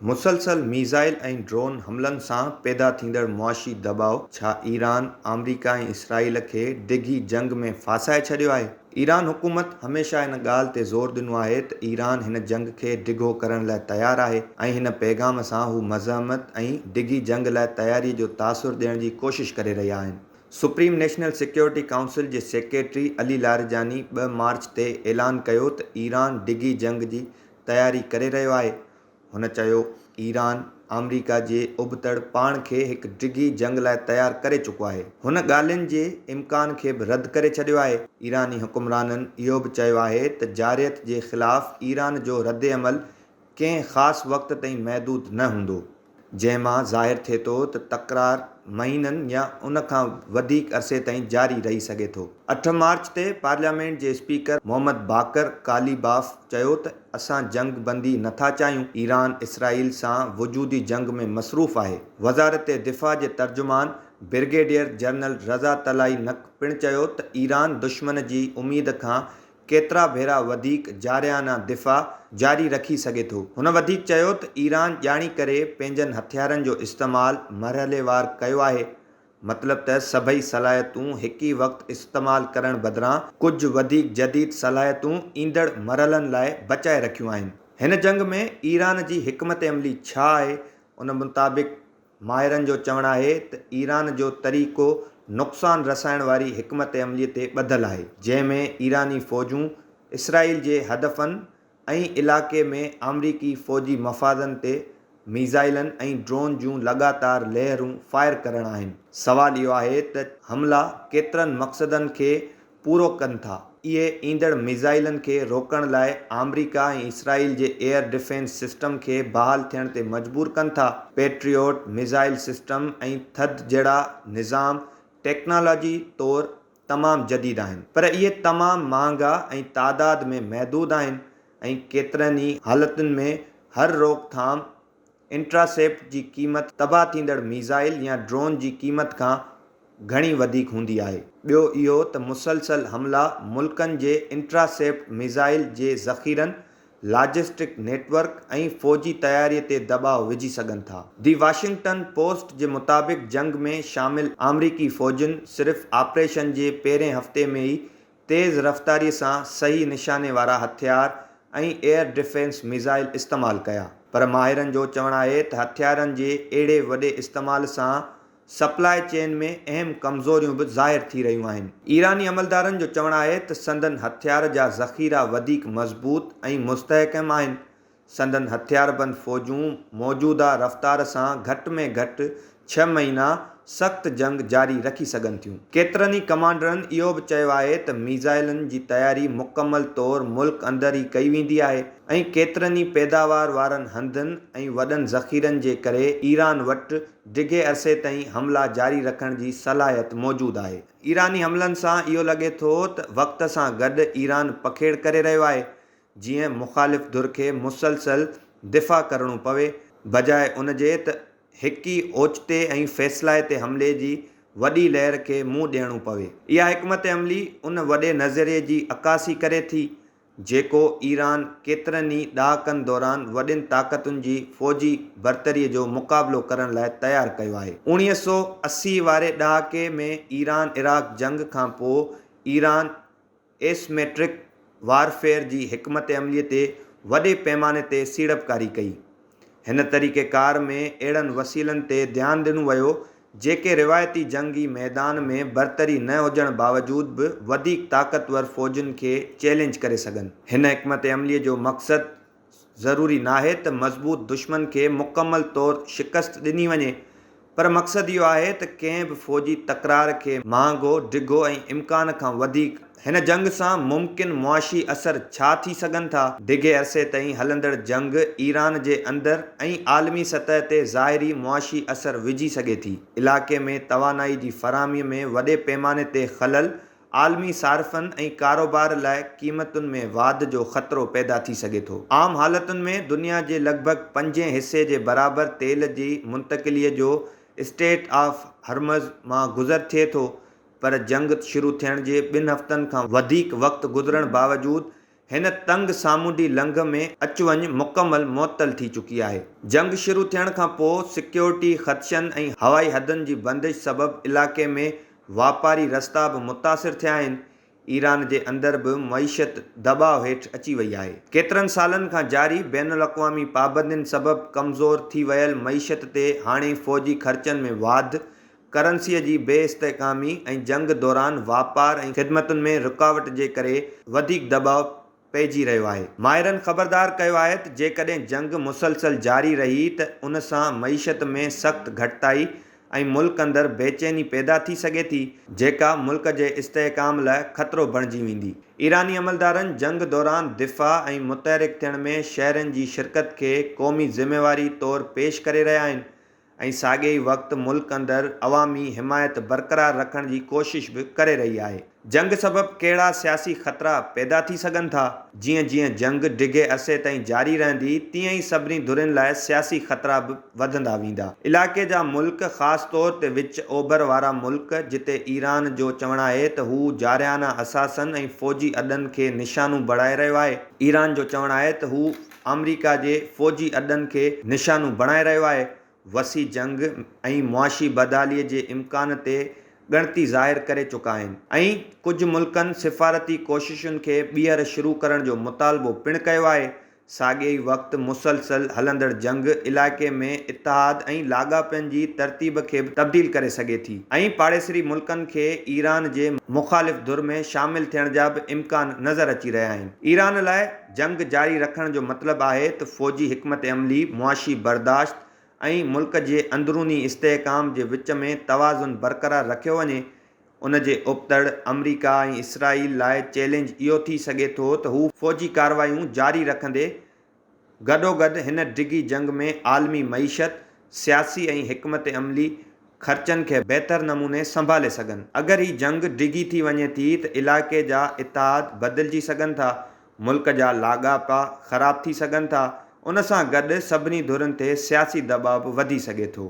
مسلسل missile ۽ drone حملن سان پيدا ٿيندڙ معاشي دٻاء ڇا ايران، آمريڪا ۽ اسرائيل کي ڊگهي جنگ ۾ ڦاسائي ڇڏيو آهي؟ ايران حڪومت هميشه ان ڳالهه تي زور ڏنو آهي ته ايران هن جنگ کي ڊگهو ڪرڻ لاء تيار آهي ۽ هن پيغام سان هو مزاحمت ۽ ڊگهي جنگ لاء تياري جو تاثر ڏيڻ جي ڪوشش ڪري رهيا آهن. سپريم نيشنل سيڪيورٽي ڪائونسل جي سيڪريٽري علي لاریجاني 2 مارچ تي اعلان ڪيو ته ايران ڊگهي جنگ جي تياري ڪري رهيو آهي. هن چيو، ايران آمريڪا جي ابتڙ پاڻ کي هڪ ڊگهي جنگ لاء تيار ڪري چڪو آهي. هن ڳالهين جي امڪان کي به رد ڪري ڇڏيو آهي. ايراني حڪمرانن اهو به چيو آهي ته جارحيت جي خلاف ايران جو ردعمل ڪنهن خاص وقت تائين محدود نه هوندو. جنهن مان ظاهر ٿئي ٿو ته تڪرار مهينن يا ان کان وڌيڪ عرصي تائين جاري رهي سگهي ٿو. 8 مارچ تي پارليامينٽ جي اسپيڪر محمد باقر قاليباف چيو ته اسان جنگ بندي نٿا چاهيون، ايران اسرائيل سان وجودي جنگ ۾ مصروف آهي. وزارت دفاع جي ترجمان برگيڊيئر جنرل رضا طلائي نڪ پڻ چيو ته ايران دشمن جي اميد کان ڪيترا ڀيرا وڌيڪ جارحانه دفاع جاري رکي سگهي ٿو. هن وڌيڪ چيو ته ايران ڄاڻي ڪري پنهنجن هٿيارن جو استعمال مرحليوار ڪيو آهي، مطلب ته سڀئي صلاحيتون هڪ ئي وقت استعمال ڪرڻ بدران ڪجهه وڌيڪ جديد صلاحيتون ايندڙ مرحلن لاء بچائي رکيون آهن. هن جنگ ۾ ايران جي حڪمت عملي ڇا آهي، ان مطابق ماهرن جو چوڻ آهي ته ايران جو طريقو نقصان رسائڻ واري حڪمت عملي تي ٻڌل آهي، جنهن ۾ ايراني فوجون اسرائيل جي هدفن ۽ علائقي ۾ آمريڪي فوجي مفادن تي ميزائلن ۽ ڊرون جون لڳاتار لهرون فائر ڪرڻ آهن. سوال اهو آهي ته حملا ڪيترن مقصدن کي پورو ڪن ٿا. اهي ايندڙ ميزائلن کي روڪڻ لاء آمريڪا ۽ اسرائيل جي ايئر ڊفينس سسٽم کي بحال ٿيڻ تي مجبور ڪن ٿا. پيٽريوٽ ميزائل سسٽم ۽ ٿڌ جهڙا نظام ٽيڪنالاجي طور تمام جديد آهن پر اهي تمام مهانگا ۽ تعداد ۾ محدود آهن ۽ ڪيترن ئي حالتن ۾ هر روڪٿام انٽراسيپٽ جي قيمت تباهه ٿيندڙ ميزائل يا ڊرون جي قيمت کان گهڻي وڌيڪ هوندي آهي. ٻيو اهو ته مسلسل حملا ملڪن جي انٽراسيپٽ ميزائل جي ذخيرن، لاجسٽڪ نيٽ ورڪ ۽ فوجي تياري تي دٻاء وجهي سگهن ٿا. The Washington post جي مطابق جنگ ۾ شامل آمريڪي فوجين صرف آپريشن جي پهرين هفتي ۾ ئي تيز رفتاري سان صحيح نشاني وارا هٿيار ۽ ايئر ڊفينس ميزائل استعمال ڪيا پر ماهرن جو چوڻ آهي ته هٿيارن جي اهڙي وڏي استعمال سان سپلاء چين ۾ اهم ڪمزوريون به ظاهر ٿي رهيون آهن. ايراني عملدارن جو چوڻ آهي ته سندن هٿيار جا ذخيرا وڌيڪ مضبوط ۽ مستحڪم آهن سندن هٿياربند فوجون موجوده رفتار سان گهٽ ۾ گهٽ ڇهه مهينا سخت جنگ جاري رکي سگهن ٿيون. ڪيترن ئي ڪمانڊرن اهو به چيو آهي ته ميزائلن جي تياري مڪمل طور ملڪ اندر ئي ڪئي ويندي آهي ۽ ڪيترن ئي پيداوار وارن هنڌن ۽ وڏن ذخيرن جي ڪري ايران وٽ ڊگهي عرصي تائين حملا جاري رکڻ جي صلاحيت موجود آهي. ايراني حملن سان اهو لڳي ٿو ته وقت سان گڏ ايران پکيڙ ڪري رهيو آهي جيئن مخالف ڌر کي مسلسل دفاع ڪرڻو پوي، بجاء ان جي ته هڪ ئي اوچتي ۽ فيصلائتي حملي جي وڏي لهر کي منهن ڏيڻو پوي. اها حڪمت عملي ان وڏي نظريي جي عڪاسي ڪري ٿي، جيڪو ايران ڪيترن ئي ڏهاڪن دوران وڏين طاقتن جي فوجي برتري جو مقابلو ڪرڻ لاء تيار ڪيو آهي. 1980 واري ڏهاڪي ۾ ايران عراق جنگ کان پوء ايران ايسميٽرڪ وارفيئر جي حڪمت عملي تي وڏي پيماني تي سيڙپڪاري ڪئي. هن طريقيڪار ۾ اهڙن وسيلن تي ڌيان ڏنو ويو، جيڪي روايتي جنگي ميدان ۾ برتري نه هجڻ باوجود به وڌيڪ طاقتور فوجن کي چئلينج ڪري سگهن. هن حڪمت عملي جو مقصد ضروري ناهي ته مضبوط دشمن کي مڪمل طور شڪست ڏني وڃي، پر مقصد اهو آهي ته ڪنهن به فوجي تڪرار کي مهانگو، ڊگهو ۽ امڪان کان وڌيڪ هن جنگ سان ممڪن معاشي اثر ڇا ٿي سگهن ٿا؟ ڊگهي عرصي تائين هلندڙ جنگ ايران جي اندر ۽ عالمي سطح تي ظاهري معاشي اثر وجهي سگهي ٿي. علائقي ۾ توانائي جي فراهمي ۾ وڏي پيماني تي خلل عالمي صارفن ۽ ڪاروبار لاء قيمتن ۾ واڌ جو خطرو پيدا ٿي سگهي ٿو. عام حالتن ۾ دنيا جي لڳ ڀڳ پنجين حصي جي برابر تيل جي منتقلي جو اسٽيٽ آف هرمز مان گذر ٿئي ٿو پر جنگ شروع ٿيڻ جي ٻن هفتن کان وڌيڪ وقت گذرڻ باوجود هن تنگ سامونڊي لنگهه ۾ اچ وڃ مڪمل معطل ٿي چڪي آهي. جنگ شروع ٿيڻ کان پوء سيڪيورٽي خدشن ۽ هوائي حدن جي بندش سبب علائقي ۾ واپاري رستا به متاثر ٿيا آهن. ايران جي اندر به معيشت دٻاء هيٺ اچي وئي آهي. ڪيترن سالن کان جاري بين الاقوامي پابندين سبب ڪمزور ٿي ويل معيشت تي هاڻي فوجي خرچن ۾ واڌ ڪرنسيء جي بي استحڪامي ۽ جنگ دوران واپار ۽ خدمتن ۾ رڪاوٽ جي ڪري وڌيڪ دٻاء پئجي رهيو آهي. ماهرن خبردار ڪيو آهي ته جيڪڏهن جنگ مسلسل جاري رهي ته ان سان معيشت ۾ سخت گهٽتائي ۽ ملڪ اندر بيچيني پيدا ٿي سگهي ٿي، جيڪا ملڪ جي استحڪام لاء خطرو بڻجي ويندي. ايراني عملدارن جنگ دوران دفاع ۽ متحرڪ ٿيڻ ۾ شهرين جي شرڪت کي قومي ذميواري طور پيش ڪري رهيا آهن، ۽ ساڳئي ئي وقت ملڪ اندر عوامي حمايت برقرار رکڻ جي ڪوشش به ڪري رهي آهي. جنگ سبب ڪهڙا سياسي خطرا پيدا ٿي سگهن ٿا؟ جيئن جيئن جنگ ڊگهي عرصي تائين جاري رهندي، تيئن ئي سڀني ڌرين لاء سياسي خطرا به وڌندا ويندا. علائقي جا ملڪ، خاص طور تي وچ اوڀر وارا ملڪ، جتي ايران جو چوڻ آهي ته هو جارحانه اثاثن ۽ فوجي اڏن کي نشانو بڻائي رهيو آهي. ايران جو چوڻ آهي ته هو آمريڪا جي فوجي اڏن کي نشانو بڻائي رهيو آهي، وسيع جنگ ۽ معاشي بدحالي جي امڪان تي ڳڻتي ظاهر ڪري چڪا آهن ۽ ڪجهه ملڪن سفارتي ڪوششن کي ٻيهر شروع ڪرڻ جو مطالبو پڻ ڪيو آهي، ساڳئي ئي وقت مسلسل هلندڙ جنگ علائقي ۾ اتحاد ۽ لاڳاپن جي ترتيب کي به تبديل ڪري سگهي ٿي ۽ پاڙيسري ملڪن کي ايران جي مخالف ڌر ۾ شامل ٿيڻ جا به امڪان نظر اچي رهيا آهن. ايران لاء جنگ جاري رکڻ جو مطلب آهي ته فوجي حڪمت عملي، معاشي برداشت ۽ ملڪ جي اندروني استحڪام جي وچ ۾ توازن برقرار رکيو وڃي. ان جي ابتڙ آمريڪا ۽ اسرائيل لاء چئلينج اهو ٿي سگهي ٿو ته هو فوجي ڪارروايون جاري رکندي گڏوگڏ هن ڊگهي جنگ ۾ عالمي معيشت، سياسي ۽ حڪمت عملي خرچن کي بهتر نموني سنڀالي سگهن. اگر هي جنگ ڊگهي ٿي وڃي ٿي ته علائقي جا اتحاد بدلجي سگهن ٿا، ملڪ جا لاڳاپا خراب ٿي سگهن ٿا، ان سان گڏ سڀني ڌرين تي سياسي دٻاء به وڌي سگهي ٿو.